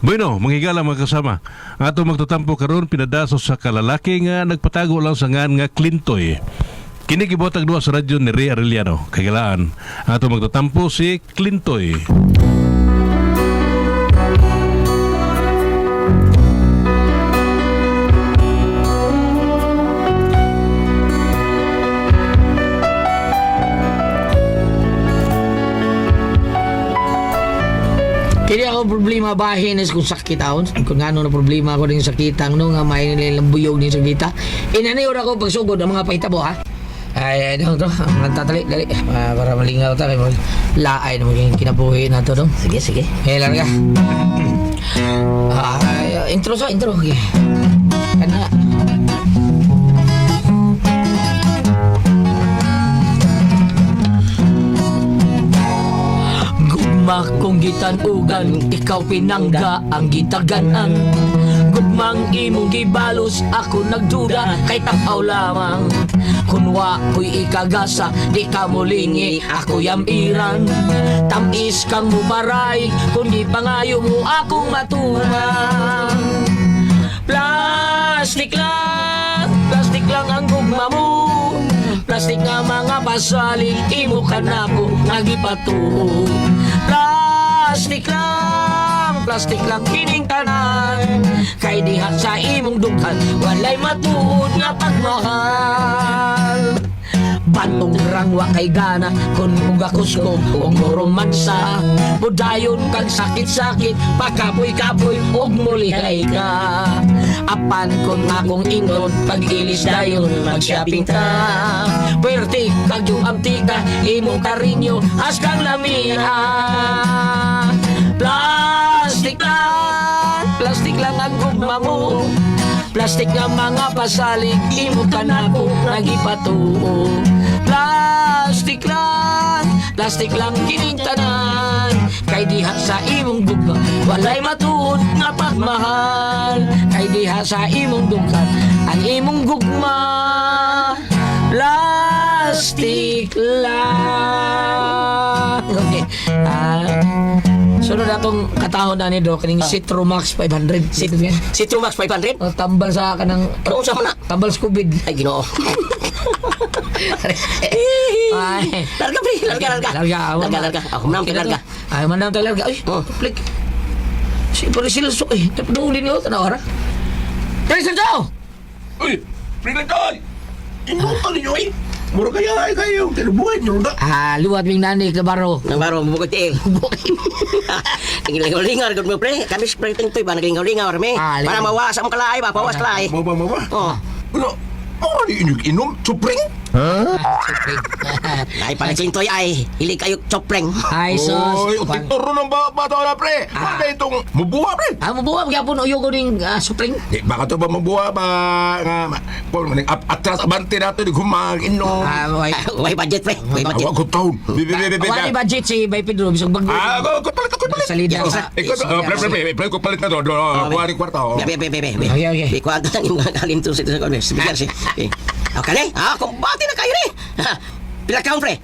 Bueno, manghigala mga kasama. Ang ato magtatampo karon pinadaso sa kalalaki nga nagpatago lang sa ngan nga Clintoy. Kini gibuhatag duha sa radyo ni Ray Arellano. Kagilaan, ang ato magtatampo si Clintoy. Kini ako problema bahin is kung sakit ahon. Kung ano na problema ako din sakitang no nga may nilang buyog din sakita. Inani ora ko pagsugod ang mga pahitabo ha. Ay, ay, to, to. Ang tatali, dali. Ah, para malingaw ta kay laay na maging kinabuhi na to, no? Sige, sige. Eh, larga. Ah, ay, intro sa intro. Okay. Kana. Gugma kong gitan-ugan, ikaw pinangga ang gitaganan. Gugmang imong gibalos, ako nagduda kay takaw lamang. Kunwa ko'y ikagasa, di ka mulingi, ako yamiran. Tamis kang mubaray, kundi pangayo mo akong matumang. Plastic lang ang gugma mo. Plastic nga mga pasalig, imo ka na po nagipatuo. Plastic lang kining tanan. Kay diha sa imong dughan, walay matuod nga pagmahal. Batong rangwa kay gana kun mugakos ko og romansa. Budayon kag sakit-sakit, pakapoy-kapoy og mulihay ka. Apan kun akong ingon, pag-ilis dayon mag-shopping ta. Puwerte kag yung amtika, imong karinyo askang lamia. Plastic lang ang gugma mo. Plastic nga mga pasalig, imo ka na ko nagipatuo. Plastic lang kining tanan. Kay diha sa imong gugma, walay matuod nga pagmahal. Kay diha sa imong dughan, ang imong gugma, plastic lang. Okay. Ah, sunod atong katahon na ni do kining Citromax 500. Citromax 500? O, tambal sa kanang Ano unsa man na? tambal sa COVID. Ay, Ginoo. Ay. Larga, pre. Larga, larga. Larga, Larga, larga. Ako man, larga. Ay, man tayo larga. Ay, Oh. plik. Si pero sila so eh, doon din yo tanaw ra. Pre Sergio! Uy, Pringatoy! Inuto ninyo eh! Mura kaya ay kayo, kinubuhay niyo na. Ah, liwat ming nani klabaro. Nang baro, bukod tiil. Naglingaw-lingaw, good mo, pre. Kami sa pre, tingtoy ba? Naglingaw-lingaw, rami. Ah, Para lingaw. mawa sa mong kalaay ba? Pawas kalaay. Maba, maba. Oh. Ano? Mura ni inyong inom, supring? Ay, para Clintoy ay, hilig kayo chopreng. Ay, sus. Oy, turo ng bata na pre. Ah. Ano itong mabuha pre? Ah, mabuha gyapon uyo ko ning supring. Eh, baka to ba mabuha ba nga kung atras abante nato di humag inom. Ah, way. Way budget, pre. Way budget. Awa ko taon. Bi bi bi bi. bi. Wala budget si Bay Pedro bisag bagyo. Ah, ako palit ako palit. Salida. Ikaw, pre pre pre, pre ko palit na to. Kuha ni kwarta. oh. Be, be, be, be, be. Okay, okay. Be, kuha ka ng mga kalinto sa ito sa kwan. Speaker, si. Okay. Okay, ne? Ah, kumbate na kayo, ne? Ha, pila kaon, pre?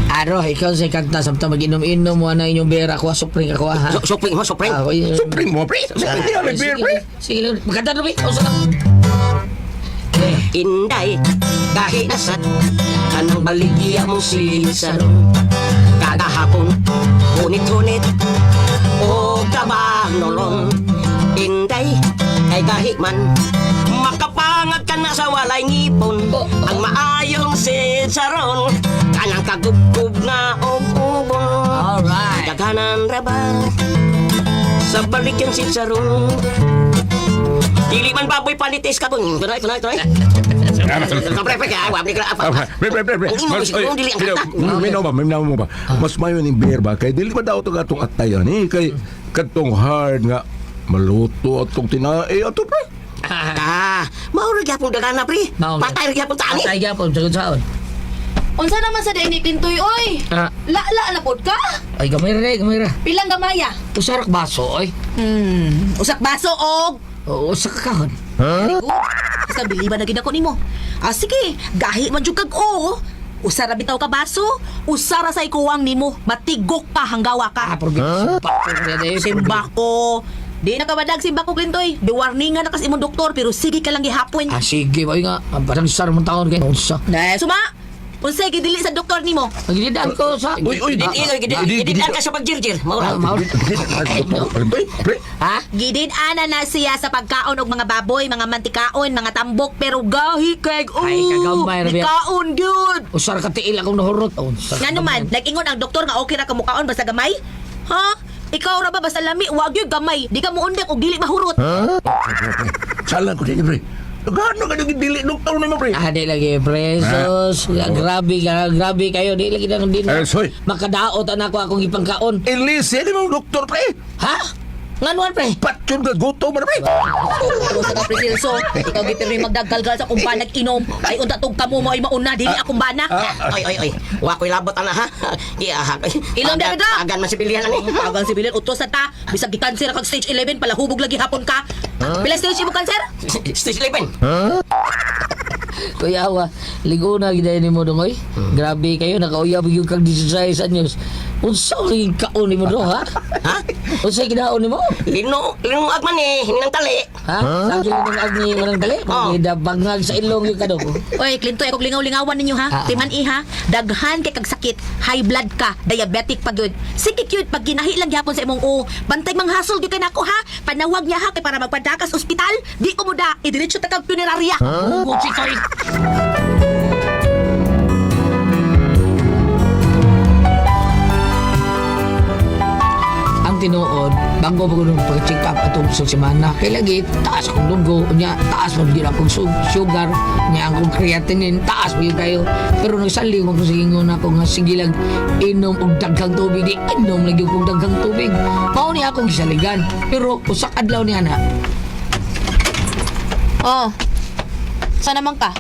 Aro, ikaw sa kanta samtang mag-inom-inom mo na inyong bera kuha supring ako ha. Supring mo, supring. Ah, oy, Supring mo pre. Hindi na Sige, beer pre. Sige, maganda na, pre. Usa lang. Eh, Inday, kahit nasat, kanang baligya mong sisarong. Kagahapon, hunit-hunit, o kabang nolong. Inday, kay gahi man, makapangag ka na sa walay ngipon. Oh, oh. Ang maayong sitsaron, kanang kagubgob nga og ubon. Alright. Daghanan ra ba sa baligyan sitsaron? Dili man baboy panitis ka pun. Ito na, ito na, ito na. Pre, pre, kaya, wabli ka na. Pre, pre, pre, pre. Ang imo, siguro, dili ang kanta. Minaw ba, minaw mo ba? Mas mayo ning beer ba? Kay dili ba daw to atong atayan eh? Kay katong hard nga maluto atong tinae ato pre. Ah, mao ra gyapon dagana pre. Mao. Patay ra gyapon tani. Patay gyapon sagod saon. Unsa naman sa ni Pintoy oy? Ah. La-la na pod ka? Ay gamay ra, gamay ra. Pilang gamaya? Usarak baso oy. Usak baso og Oo, usa ka kahon. Huh? Basta biliban na gid ako nimo. Ah sige, gahi man jud kag o. Usa ra bitaw ka baso, usa ra sa ikuwang nimo, matigok ka hanggawa ka. Ah, porque simba ko niya day. Simba ko. Di na kabadag simba ko, Clintoy. Biwarningan na kasi imong doktor pero sige ka lang gihapon. Ah, sige, ba nga. Parang sar mong taon kayo. Unsa? Na, suma. Unsay gidili sa doktor nimo? Magdidaan ko sa... Uy, uy, Gidid-an ka sa pagjirjir. Maura. Ah, maura. Uy, pre. Ha? Gidid ana na siya sa pagkaon og mga baboy, mga mantikaon, mga tambok pero gahi kay oh. Ay, kagamay ra biya. Nikaon gyud. Usar ka tiil akong nahurot. Unsa? Nga naman, nag-ingon ang doktor nga okay ra ka mukaon basta gamay? Ha? Ikaw ra ba basta lami, wag gyud gamay. Di ka muundang og dili mahurot. Salah ko din, pre. Gaano ka naging dili doktor nimo, pre? Ah, di lagi, presos. Grabe ka, grabe kayo. Di lagi na din. Eh, soy. Makadaot anak ko akong ipangkaon. Elise, di mo doktor, pre. Ha? Nganuan, pre? Patyon ka, gutom na, pre. Pero sa ka Presilso, ikaw gipirmi magdaggalgal sa kung nag-inom. Ay unta tug kamo mo ay mauna dili akong bana. Oy, oy, oy. Wa ko'y labot ana ha. Di ah. Ilong dami ka! Agan man si pilihan ani. Agang si Bilin, utos na ta. Bisag gi-cancer kag stage 11, palahubog lagi hapon ka. Pila stage imo cancer? Stage 11. Kuya, wa, ligo na gid ni mo dongoy. Grabe kayo, nakauyab yung kag 16 anyos. Unsa rin kaon nimo do, ha? Ha? Unsa ginaon nimo? Lino, linuag man eh, hinang tali. Ha? Sa akin lang agni manang dali. Oh. Bangag sa ilong yung kadong. Oy, Clintoy, akong lingaw-lingawan ninyo ha. Ah, ah. Timan iha, daghan kay kag sakit, high blood ka, diabetic pa gyud. Sige gyud pag ginahi lang gyapon sa imong o. Bantay manghasol gyud kay nako ha. Panawag niya ha kay para magpadakas ospital. Di ko muda, idiretso ta kag punerarya. Huh? Chitoy. Ang tinuod, bago pa ko nung pag-check up atong sa semana, kay lagi, taas akong dugo, nya, taas mo gyud akong sugar, nya akong creatinine, taas mo gyud kayo. Pero nagsalig mo ko sa ingon ako nga sige lang, inom og daghang tubig, di inom lagi og daghang tubig. Mao ni akong gisaligan. Pero usak adlaw niya na. Oh. Sana man ka?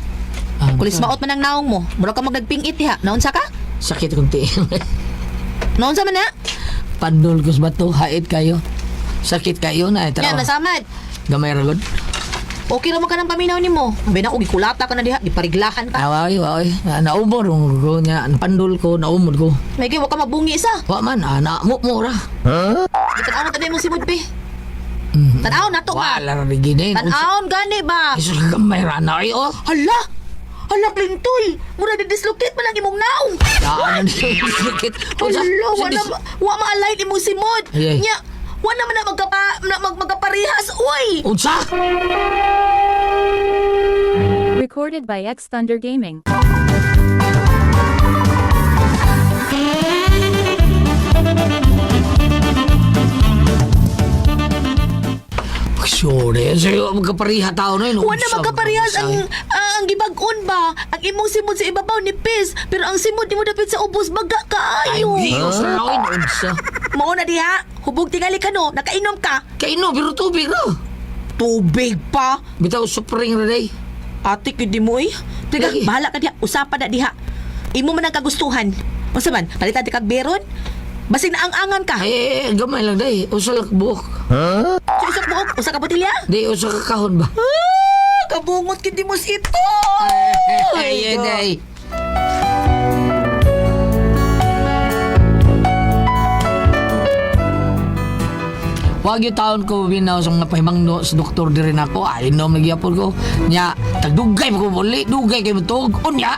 Ah, Kulis maot man ang naong mo. Mura ka magdagpingit diha. Naunsa ka? Sakit kong tiil. Naunsa man na? Pandol ko sa bato, hait kayo. Sakit kayo na, Yan, taraw. nasamad. Gamay ra gud. Okay ra man ka ng paminaw nimo. Abi na ko gikulata ka na diha, gipariglahan ka. Away, away. Naumod ko niya, pandol ko, naumod ko. May wa ka mabungi sa. Wa man, ah, na mo mo ra. Tan-aw na tabi mong simod pe. Tan-aw na to ba? Wala ra gini. Tan-aon gani ba? Isus gamay ra na ay oh. Hala! Hala, Clintoy! Mura di-dislocate man ang imong naong! Daan sakit. Hala, wala wa ma-align imong simod. Ay, ay. Nya, wala man na magkapa na magkaparehas, uy! Unsa? Recorded by X Thunder Gaming. Sure, sa'yo magkapariha tao na yun. Wala Unsa, magkaparehas unsa. ang gibag-on ba? Ang imong simod sa ibabaw ni Pis, pero ang simod nimo dapit sa ubos baga Ay, kaayo. Diyos ra oy, unsa. Mao na diha, hubog tingali ka no, nakainom ka. Kay no, pero tubig ra. Tubig pa. Bitaw supring ra day. Ate, gyud di mo eh. Teka, Lagi. bahala ka diha. Usapan na diha. Imo man ang kagustuhan. Unsa man, palitan ti kag beron? Basig na ang-angan ka. Ay, ay, ay, gamay lang day. Usa lang ka buok. Sa isang buok, usa ka botelya? Di usa ka kahon ba? Ah, kabungot kid mo ito. Ay, ay, day. Wag yung taon ko binaw sa mga pahimangno sa doktor diri nako. Ay, inom nagyapon ko. Nya, tagdugay pa ko muli. Dugay kay mutog. Unya.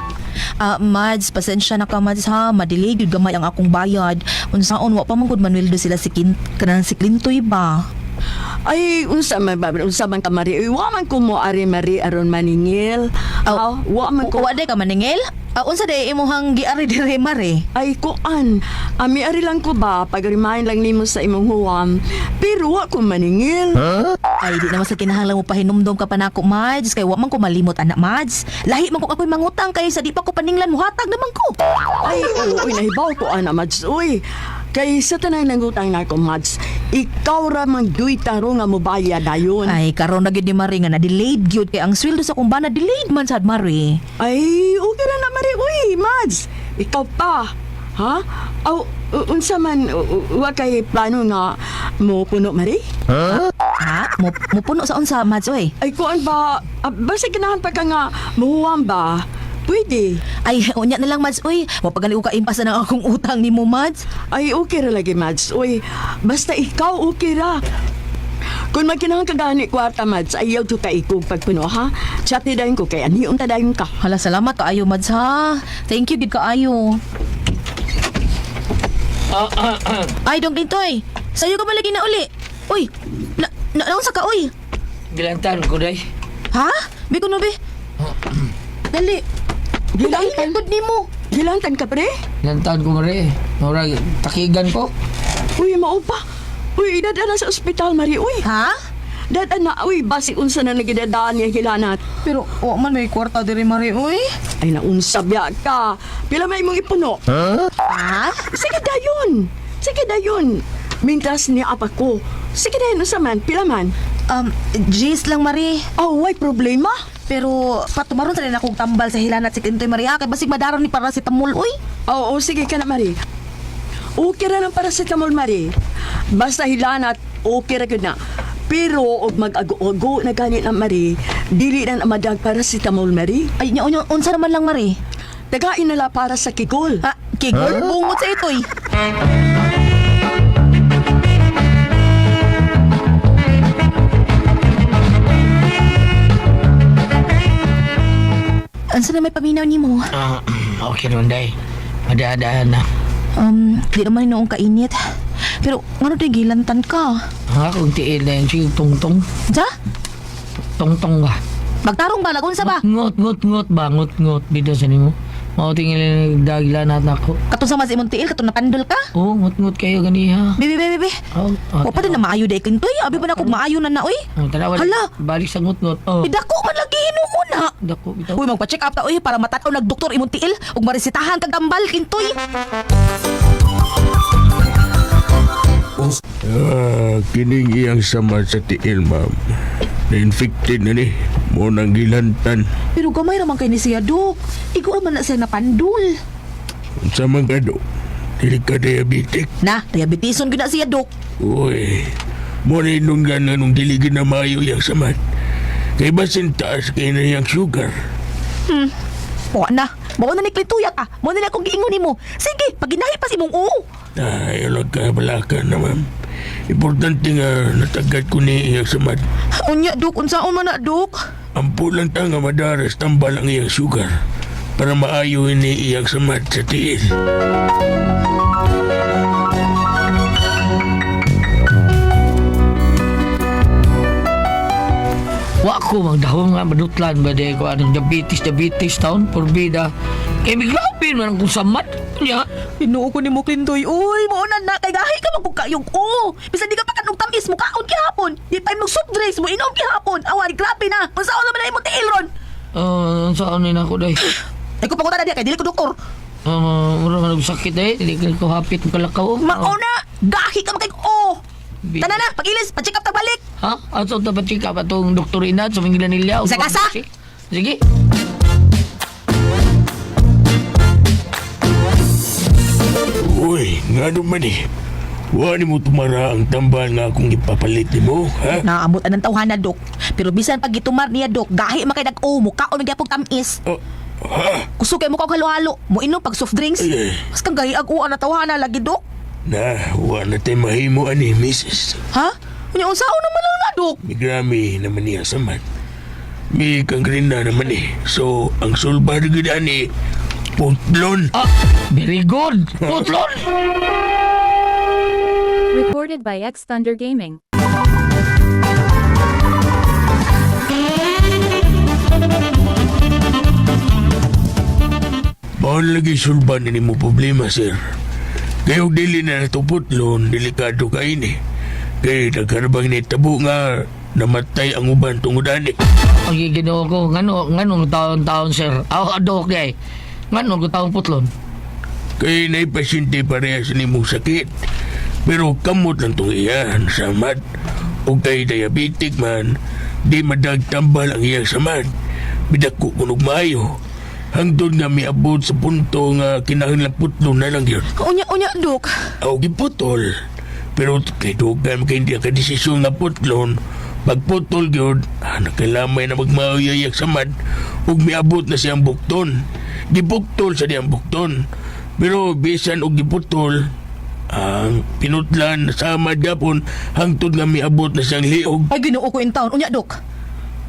Ah, Mads, pasensya na ka Mads ha. Madelay gyud gamay ang akong bayad. Unsaon wa pa man gud manweldo sila si Kin kanang si Clintoy ba? Ay, unsa man ba, unsa man ka Mari? Uy, wa man ko mo ari Mari aron maningil. Aw, Aw, wa man ko. Wa day ka maningil? Ah, unsa day imong giari dire mare? Ay, kuan. Ami ari lang ko ba pag remind lang nimo sa imong huwam. Pero wa ko maningil. Ay, di naman sa kinahanglan mo pahinumdom ka pa nako, Mads. Kay wa man ko malimot, anak, Mads. Lahi man ko ako'y mangutang kay sa di pa ko paninglan muhatag naman ko. Ay, oo, uy, nahibaw ko ana Mads. Uy, kay sa tanang nangutang nako Mads, ikaw ra man duy taro nga mobayad dayon. Ay, karon na gyud ni Marie nga na-delayed gyud kay ang sweldo sa kumbana delayed man sad Marie. Ay, okay ra na Mari. Uy, Mads, ikaw pa. Ha? Aw, unsa man wa kay plano nga mo puno Mari? Ha? Mo mupuno sa unsa, Mads oy? Ay, kuan ba? Ah, basta ganahan pa ka nga muhuwam ba? Pwede. Ay, unya na lang, Mads. Uy, wa pa gani ko kaimpas na akong utang nimo, Mads. Ay, okay ra lagi, Mads. Uy, basta ikaw okay ra. Kung magkinahang kagani kwarta, Mads, ayaw to ka ikog pagpuno, ha? Chat ni dayon ko kay aniyon ta dayon ka. Hala, salamat kaayo, Mads, ha. Thank you, gid kaayo. Ay, Dong Kintoy, sayo ka ba lagi na uli? Uy, na, na, naunsa ka, uy? Gilantan ko day. Ha? Bi ko no, bi. Dali. Gilantan? Gilantan nimo. Gilantan ka, pre? Gilantan ko mare. Murag takigan ko. Uy, mao pa. Uy, dada na sa ospital, Mari. Uy, Ha? dada na. Uy, basi unsa na nagidadaan niya hilanat. Pero wa man may kwarta diri, Mari, uy. Ay, naunsa biya ka. Pila may imong ipuno. Ha? Sige dayon. Sige dayon. Mintas niya apa ko. Sige dayon, unsa man, pila man. Gis lang, Mari. Oh, way problema. Pero patumaron sa rin akong tambal sa hilanat si Kintoy Maria kay basig madaron ni paracetamol, uy. Oo, sige ka na, Mari. Okay ra ng paracetamol, Mari. Basta hilanat, okay ra gyud na. Pero og mag-ago-ago na gani na, Mari, dili na na madag paracetamol, Mari. Ay, nya, unya, unsa naman lang, Mari? Tagain na la para sa kigol. Ha? Kigol? Bungot sa itoy. Unsa na may paminaw nimo? Ah, okay naman day. Madaan na. Di naman noong kainit. Pero ngano di gilantan ka? Ha, kung tiil na yun, sige, tungtong. Sa? Tungtong ba? Magtarong ba lagun sa ba? Ngot, ngot, ngot ba? Ngot, ngot. Bida sa nimo. Mao tingil dagilan nat nako. Katong sa mas imong tiil katong napandol ka? Oh, ngot, ngot kayo ganiha. Bibi, bibi, bibi. Oh, oh, Wa pa din na maayo dai Kintoy. Abi pa na kog maayo na na oy. Oh, tanawa. Hala! Balik sa ngot, ngot. Oh, Bidako man lagi hinuon ha. dako bitaw. Uy, magpa-check up ta uy para matanaw nagdoktor imong tiil ug maresetahan kag tambal Kintoy. Ah, kining iyang sama sa tiil, ma'am. Na-infected na ni. Mo nang gilantan. Pero gamay ra man kay ni siya, Dok. Igo ra man na siya napandol. Unsa man ka do? Dili ka diabetic. Na, diabeteson gyud na siya, Dok. Uy, mo na inunggan nga nung dili na maayo iyang samad. Kay basin taas kay na iyang sugar. Wa na. Mao na ni Klintuya ka. Mao na ni akong giingon nimo. Sige, paginahi pa si imong oo. Ay, alag ka, balakan na, ma'am. Importante nga natagad ko ni iyang samad. Unya, Dok, unsaon man na, Dok? Ampo lang ta nga madaras tambal ang iyang sugar para maayo ni iyang samad sa tiil. Wa ko magdahom nga madutlan ba day ko anong diabetes, diabetes taon porbida. Kay migrabe man ang kung samad. Nya. Tinuo ko nimo Klintoy. Uy, mao na na kay gahi ka magkukayog. Oo, bisan di ka pa kanong tamis mo kaon gihapon. Di pa imong soft drinks mo inom gihapon. Awan, grabe na. Unsaon naman na imong tiil ron? Oh, unsaon ni nako day? Ay ko pangutan na diya kay dili ko doktor. Mura man og sakit day, dili ko hapit makalakaw. Mao na, gahi ka magkay oo. Bi- Tanan na, pagilis, pa-check up ta balik. Ha? Ato ta pa check up atong doktor Inad sa Manila nila. Sa kasa? Sige. Uy, nga naman eh. Wa ni mo tumara ang tambal nga akong ipapalit ni mo, ha? Naamot anang tawhana, Dok. Pero bisan pag gitumar niya, Dok, gahi man kay nag-o mo kaon man gyapon tamis. Oh, ha? Kusog kay mo kag halo-halo, mo inom pag soft drinks. Eh. Mas kang gahi ag uan na tawhana lagi, Dok. Na, wa na tayo mahimo ani, misis. Ha? Unya unsaon naman lang na, Dok? Migrami naman niya saman. May kangrina naman eh. So, ang sulba na gid ani, putlon. Ah, very good. Putlon. Recorded by X Thunder Gaming. Bawal lagi sulba na nimo problema, sir. Kayo dili na natuputlon, delikado kayo ni. Kaya nagkarabang ni tabo nga namatay ang uban tungod ani. Ang Ginoo ko ngano ngano taon-taon sir. Aw adok day. Ngano ko taong putlon. Kaya na'y pasyente parehas ni mong sakit. Pero kamot lang tong iyan, samad. O kay diabetic man, di madagtambal ang iyang samad. Bidako kunog maayo. Hangtod nga miabot sa punto nga kinahanglan putlon na lang yun. Unya, unya, Dok. Aw giputol. Pero kay dugan kay hindi ka desisyon nga putlon, Pagputol gyud, nakilamay na magmauyayag samad ug miabot na siyang bukton. Gibuktol sa diyang bukton. Pero bisan og giputol, ang pinutlan samad gapon hangtod nga miabot na siyang liog. Ay, Ginoo ko in town. Unya, Dok.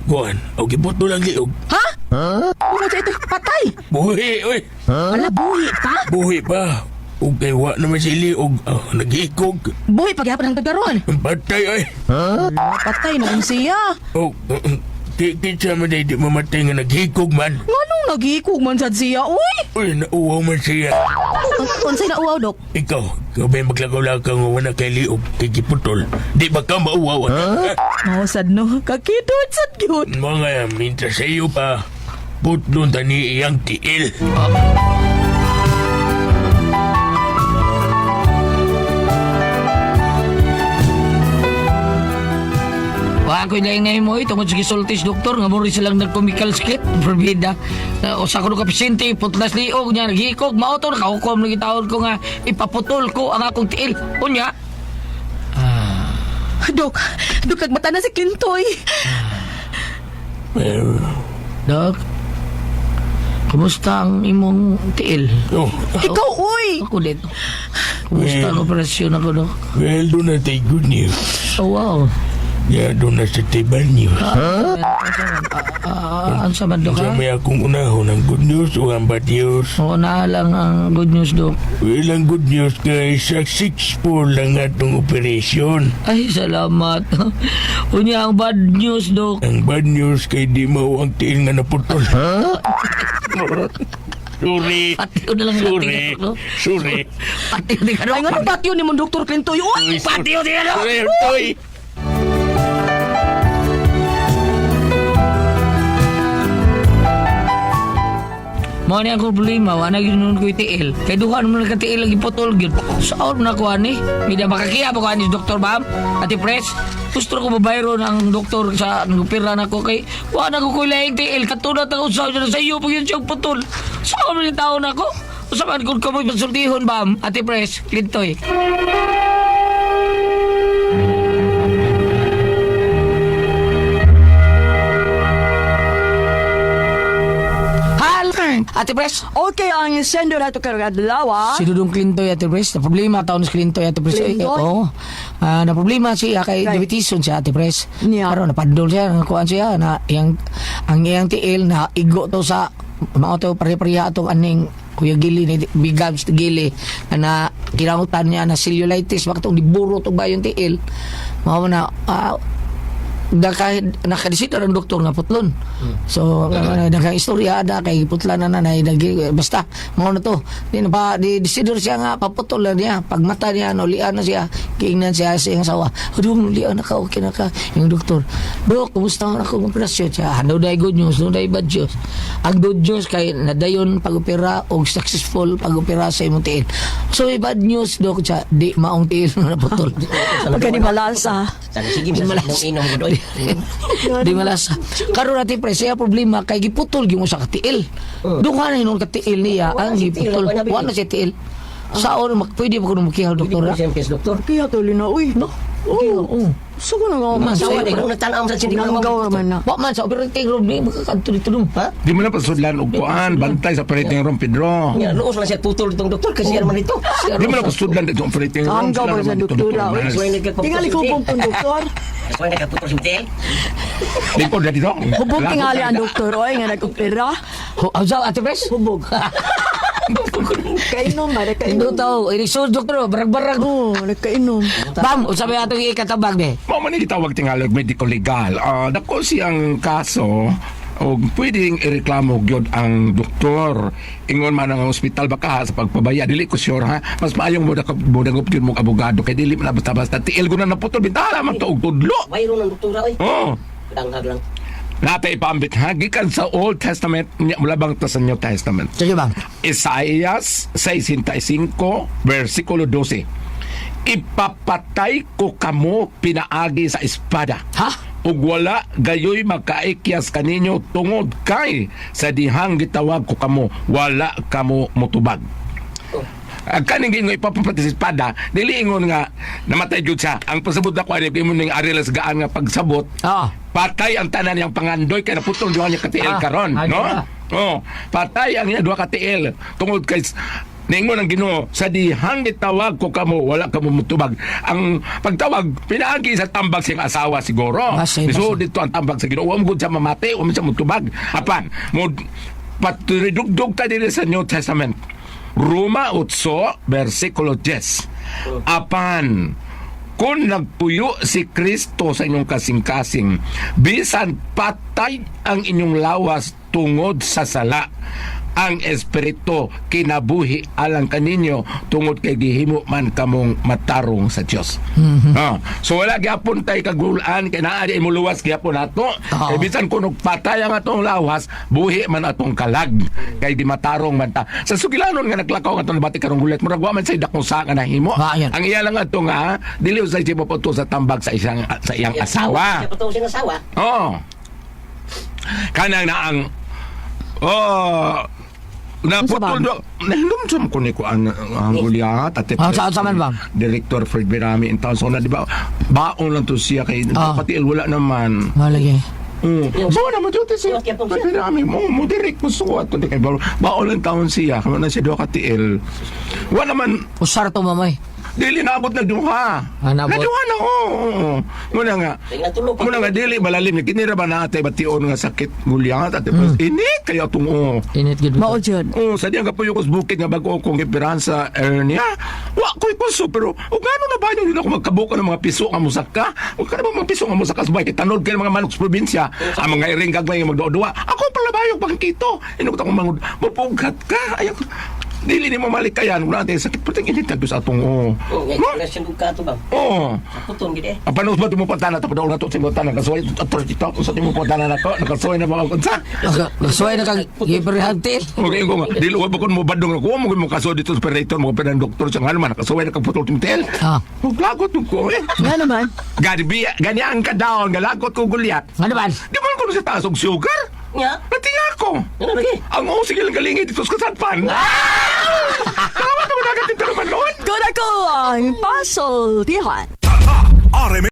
Kuan, og giputol ang liog. Ha? Huh? Ano ito? Patay! Buhi, oy. Ala, buhi pa? Buhi pa. Ug kay wa naman si liog, nagikog. Buhi pa gyapon hangtod karon. Patay, oy. Patay na rin siya. Oh, kinsa man day di mamatay nga naghikog man. Nganong nagikog man sad siya, uy? Uy, nauwaw man siya. Unsay na uwaw, Dok? Ikaw, ikaw ba'y maglakaw-lakaw nga wala kay liog kay giputol? Di ba ka mauwaw? Huh? Mao sad no. Kakidot sad gyud. Mga mintra sa iyo pa, putlon tani iyang tiil. Wa ko laing na mo tungod sa gisultis doktor nga muri silang nagkomical skit forbida. Usa ko ka pasyente putlas liog niya naghikog mao to nakahukom lagi taon ko nga ipaputol ko ang akong tiil. Unya, Dok, dok nagmata na si Kintoy. Well, Dok. Kumusta ang imong tiil? oh, Ikaw, uy. Ako dito. Kumusta ang operasyon ako, Dok? well, doon na tayo good news. Oh, wow. Yeah, doon na sa tayo bad news. Ang sa man, Dok, Sa ha? may akong unahon ang good news o ang bad news. Oo na lang ang good news, Dok. Well, ang good news kay successful lang atong operation. Ay, salamat. Unya ang bad news, Dok. Ang bad news kay di mao ang tiil nga naputol. Sorry. Pati na lang Sorry. natin, no? Sorry. Pati na ka, Ay, nganong patyo ni mong Dr. Clintoy, uy? Pati na ka, Sorry, Toy. Mao ni ang problema, wala gyud nun ko tiil. Kay duha naman ka tiil ang giputol gyud. Saon na ko ani? Mida makakiya pa ko ani Dr. Bam, Ate Pres. Gusto ko babayron ang doktor sa nagpira na ko kay wala ko koy laing tiil katulad ang usaw sa iyo pag yun siyang putol. Saon man yung taon ako? Usa man kung kamoy pasultihon bam, Ate Pres, Lintoy. Hal! Ate Pres! Okay, ang sender nato karong adlaw. Ah. Si Dudong Clintoy Ate Pres, na problema taon si Clintoy Ate Pres. Eh, Clintoy? oo. Na problema siya kay Right. diabetison siya Ate Pres. Niya. Karon napadol siya, nakuan siya na yang ang iyang tiil na igo to sa mao to pare-pareha atong aning Kuya Gili ni Bigabs Gili na kinamutan niya na cellulitis bakit tong diburo to ba yung tiil. Mao na nakadesida ang doktor nga putlon. So, daghang istorya ada kay putlan na nanay basta mao na to. Di na pa di desider siya nga paputol na niya. Pag mata niya nulian na siya, giingnan siya sa iyang asawa. Adong nulian na ka, okay na ka. Yung doktor, "Dok, kumusta ang akong operasyon?" Siya, "No day good news, no day bad news." Ang good news kay nadayon pag-opera og successful pag-opera sa imong tiil. So, may bad news, dok, siya, di maong tiil na naputol. Pagka ni malasa. Sana sige, sa inom ko doy. Di malasa. Karon natin pre, siya problema kay giputol gyud mo sa katiil. Duha na hinon katiil niya Wala ang siya tiil, giputol. wala na Wala na siya tiil. Saon mak pwede ba kuno mukihaw doktor? Doktor, siyempre, doktor. Kaya tuloy na, uy. No. Oo. Oo. So ko na nga. Man, Sawa, sayo di ko nagtanaw sa sindi ko Nanggaw man na. Wa man sa operating room ni makakadto dito dong. Ha? Di mo na pasudlan og kuan, bantay sa operating room, Pedro. Nga, luos lang siya putol itong doktor kasi yan man ito. Di mo na pasudlan dito ang operating room. Ang gaw Sila sa naman dito, doktora. doktor uy. Nas. Tingali ko pong doktor. Kasi nagkaputol si Mitel. Lingkod na dito. Hubog tingali ang doktor, oy, nga nag-opera. Hawsa Ate Pres? Hubog. Kainom, mare, Indo kainom. tao, ini sus doktor, barag-barag. Oo, nagkainom. Bam, unsa may atong ikatabag be? Mao man ni gitawag tingali og medical legal. Dako siyang kaso og pwedeng ireklamo gyud ang doktor. Ingon man ang ospital baka sa pagpabaya dili ko sure ha. Mas maayong mo mo dagop gyud mo abogado kay dili man na basta-basta tiil ko na naputol bintahala man to og tudlo. Mayroon ng doktora, oy. Oh. Danghag lang. Nate ipaambit ha gikan sa Old Testament nya mula bang ta sa New Testament. Sige bang. Isaías 65 versikulo 12. Ipapatay ko kamo pinaagi sa espada. Ha? Ug wala gayoy makaikyas kaninyo tungod kay sa dihang gitawag ko kamo wala kamo motubag. Ang kaning gingo ipapapatay sa espada, dili ingon nga namatay gyud siya. Ang pasabot na ko ani imo ning ari lang sa gaan nga pagsabot. Patay ang tanan niyang pangandoy kay naputol duha niya katiil karon, no? Oh, patay ang iya duha ka tiil tungod kay niingon ang Ginoo sa dihang gitawag ko kamo, wala kamo mutubag. Ang pagtawag pinaagi sa tambag siyang asawa siguro. Basay, So basay. dito ang tambag sa Ginoo, wa mo gud siya mamati, wa man siya mutubag. Apan mo patridugdug ta diri sa New Testament. Roma 8 versikulo 10. Apan kung nagpuyo si Kristo sa inyong kasing-kasing, bisan patay ang inyong lawas tungod sa sala, ang espiritu kinabuhi alang kaninyo tungod kay gihimo man kamong matarong sa Dios. So wala gyapon tay kagulaan kay naa di imo luwas gyapon nato. Kay bisan kunog patay ang atong lawas, buhi man atong kalag kay di matarong man ta. Sa sugilanon nga naglakaw nga atong nabati karong gulat, murag wa man say dakong sa nga nahimo. Yan. Ang iya lang ato nga dili usay siya maputo sa tambag sa isang sa iyang asawa. Siya patong siyang asawa. Oo. Kanang na ang oh naputol do nahinumsum ko ni ko ang Goliath at Sa man ba? Director Fred Berami in town so na di ba baon lang to siya kay pati wala naman. Malagi. So naman dito siya. Fred Berami mo mo direct mo suwat kundi kay baon lang taon siya kamo na siya duha ka tiil. Wala naman. Usar to, mamay. Dili naabot na duha. Naabot. Naduha na, oo. Oo. Muna nga. Kaya natulo pa. Muna nga dili malalim ni kinira ba na ate bation nga sakit gulyat ate mm. Ini kaya tong oo. Init gid. Mao jud. Oh, sa diyan kapuyo ko sa bukid nga bago akong gipiransa hernia. Wa ko'y kuso pero o gano na ba yun ako magkabuka ng mga piso nga musaka? O kana ba mga piso nga musaka sa bahay kay tanod kay mga manok sa probinsya. Ang mga iring gagmay nga magduwa. Ako pala bayog pangkito. Inukot ako mangud mapughat ka. Ayaw dili ni mo malikayan wala ate sakit puting init sa atong oo. Oh, No? ngayon siya ka to ba? Oo. Putong gid eh. Ang panos ba timo pantana tapos daw na to timo pantana kasuway ato dito sa timo pantana nako nakasuway na ba ako sa. Suway na kag giperihag tiil. Okay ko nga dili wa ba kon mo badong ko mo mo kaso dito sa operator mo pa ng doktor sa ngano man nakasuway na kag putol timo tel. Maglagot ko eh. Nga naman. Gani biya gani ang kadaon galagot ko gulyat. Ano ba? Di man ko sa taas og sugar. Nya. Natinga ko. Ano lagi? Ang oo sige lang galingit dito sa kasadpan. Tawa ka mo dagat dito naman noon. Good ako ang pasultihan. RM